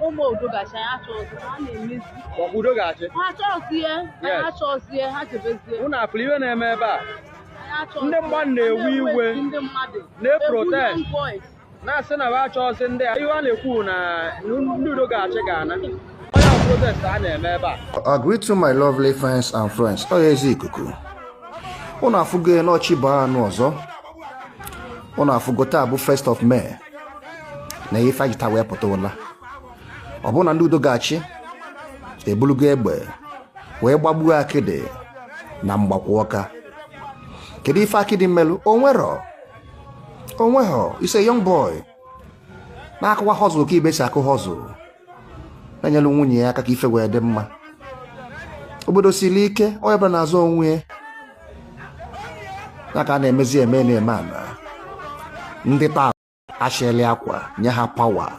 Ụmụ Udo Ga-achị, anyị achọghịzi ha na-emezi. Ọkwa Udo Ga-achị. Ha achọghịzie, anyị achọghịzie ha, jebezie. Unu afụrụ ihe na-eme ebe a? Anyị achọghịzie. Ndị mmadụ na-ewe iwe, Ha na-ewezi ndị mmadụ na-protest. Egbu young boys. Na-asị na ha achọghịzị ndị a. Ihe a na-ekwu na ndị Udo Ga-achị ga-ana. Onye ahụ protest a na-eme ebe a. I greet to my lovely fans and friends. Ọ ya ezi ikuku. Unu afụgo n'ọchị bụ anụ ọzọ. Unu afụgo taa bụ 1st of May. Na ife anyị taa wee pụta ụla. Ọ bụrụ na ndị Udo Ga-achị ebulugo egbe wee gbagbuo Akịdị na Mgbakwa Ọka. Kedu ife Akịdị mmelụ? O nwero. O nweghọ. It's a young boy. Na-akụwa hustle ka ibe si akụ hustle. Na-enyelu nwunye ya aka ka ife wee dị mma. Obodo siri ike, onye ọbụla na-azụ onwe ya, ya ka a na-emezi eme na-eme ana ndị taa achịli akwa nye ha power,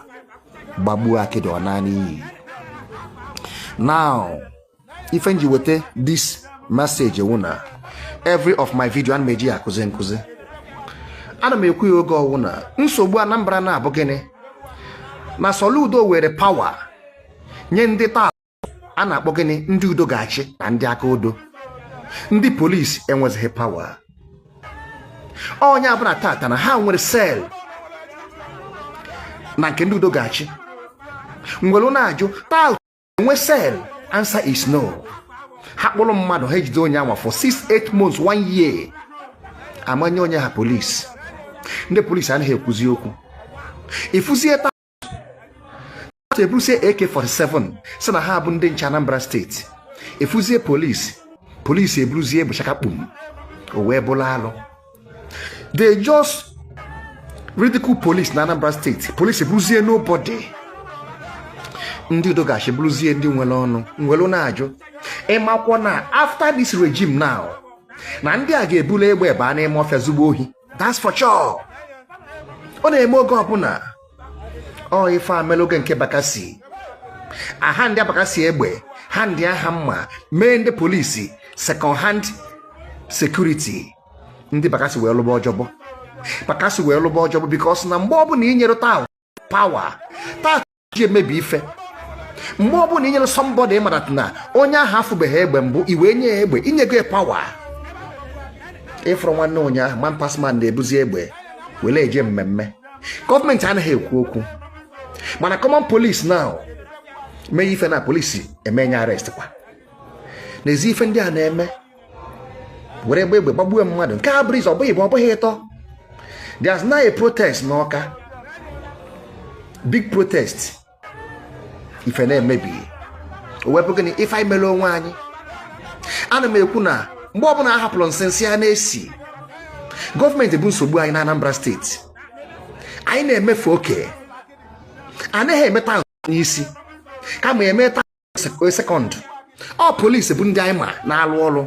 gbagbuo Akịdị ọ naa n'iyi. Now, ife nji weta this message wụ na every of my video ana m eji ya akụzi nkụzi. Ana m ekwu ya oge ọwụ na nsogbu Anambra na-abụ gịnị na Soludo were power nye ndị taa a na-akpọ gịnị, ndị Udo Ga-achị na ndị aka odo. Ndị polisi enwezighị power. Onye abụla tata na ha nwere cell na nke ndị Udo Ga-achị nwere na-ajụ taa enwe cell. Answer is no. Ha kpụrụ mmadụ, ha ejide onye anwa for 6, 8 months, 1 year, amanye onye ha polisi. Ndị polisi anaghị ekwuzi okwu. Ifuzie taa eburusie AK47 si na ha bụ ndị nche Anambra Steeti. Efuzie polisi, polisi eburuzie egbe kpum, o wee bụrụ alụ. They just ridicule police na Anambra Steeti. Polisi eburuzie nobody. Ndị Udo Ga-achị bụrụzie ndị nwere ọnụ nwere na-ajụ. Ịmakwọ na after this regime now, na ndị a ga-ebulu egbe baa n'ime ọfịa zugbo ohi. That's for sure. Ọ na-eme oge ọbụla. Ọ ife amela oge nke Bakassi, aha ndị Bakassi egbe ha, ndị agha mma mee ndị polisi second hand security. Ndị Bakassi wee lụba ọjọbọ, Bakassi wee lụba ọjọbọ, because na mgbe ọbụla inyere taa power, taa ji emebi ife. Mgbe ọbụla inyere somebody ịmara na onye ahụ afụbeghị egbe mbụ, i wee nye ya egbe, inyego ya power. Ịfụrụ nwanne ụnyaahụ, man pass man na-ebuzi egbe were eje mmemme. Gọọmenti anaghị ekwu okwu, mana common police now mee ife na polisi emenye arrest kwa. N'ezi ife ndị a na-eme, were egbe egbe gbagbuo mmadụ, nke a bụrụ izu, ọ bụghị bụ, ọ bụghị ịtọ. There's now a protest n'Ọka, big protest. Ife na-emebi, o wepụ gịnị? Ife anyị mere onwe anyị. Ana m ekwu na mgbe ọbụla a hapụrụ nsị, nsị a na-esi. Gọọmenti bụ nsogbu anyị na Anambra Steeti. Anyị na-emefu oke, anaghị emeta n'isi, kama emeta second. Ọ polisi bụ ndị anyị ma na-alụ ọrụ.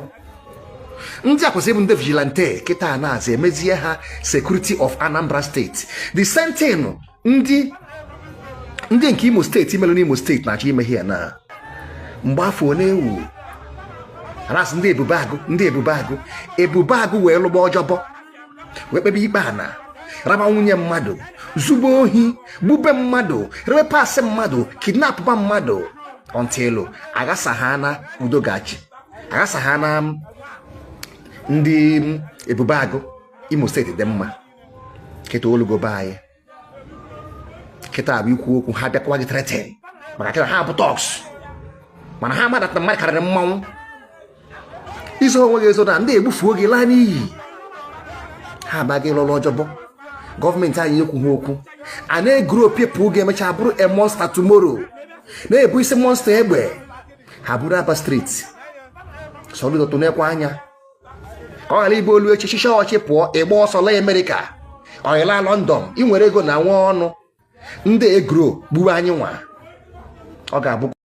Ndị a kwesịrị ịbụ ndị vigilante. Kịta na-aza emezie ha security of Anambra Steeti. The same thing ndị nke Imo Steeti mere n'Imo Steeti na-achọ ime ihe na mgbe afọ na-ewu arasị ndị Ebube Agụ, ndị Ebube Agụ, Ebube Agụ wee lụgba ọjọbọ, wee kpebe ikpe ana, raba nwunye mmadụ, zugbo ohi, gbube mmadụ, rebe pasị mmadụ, kidnapba mmadụ, until aghasa ha na Udo Ga-achị, aghasa ha na ndị Ebube Agụ. Imo Steeti dị mma kịta, olugo be anyị kịta bụ ikwu okwu, ha bịakwa gị threaten, maka kịta ha bụ thugs, mana ha amadata mmadụ karịrị mmanwụ. Izo onwe gị ezo na ndị egbufuo gị laa n'iyi. Ha abaghị lụrụ ọjọbọ. Gọọmenti anyị ekwughị okwu. A na-eguru people ga-emecha bụrụ a monster tomorrow, na-ebu isi monster egbe ha buru aba street. Soludo tụnekwa anya ka ọ ghara ịbụ olu echi chicha ọchị pụọ, ịgba ọsọ laa Amerịka, ọ London. Ị nwere ego na nwa ọnụ ndị egro gbuwe anyị nwa. Ọ ga-abụ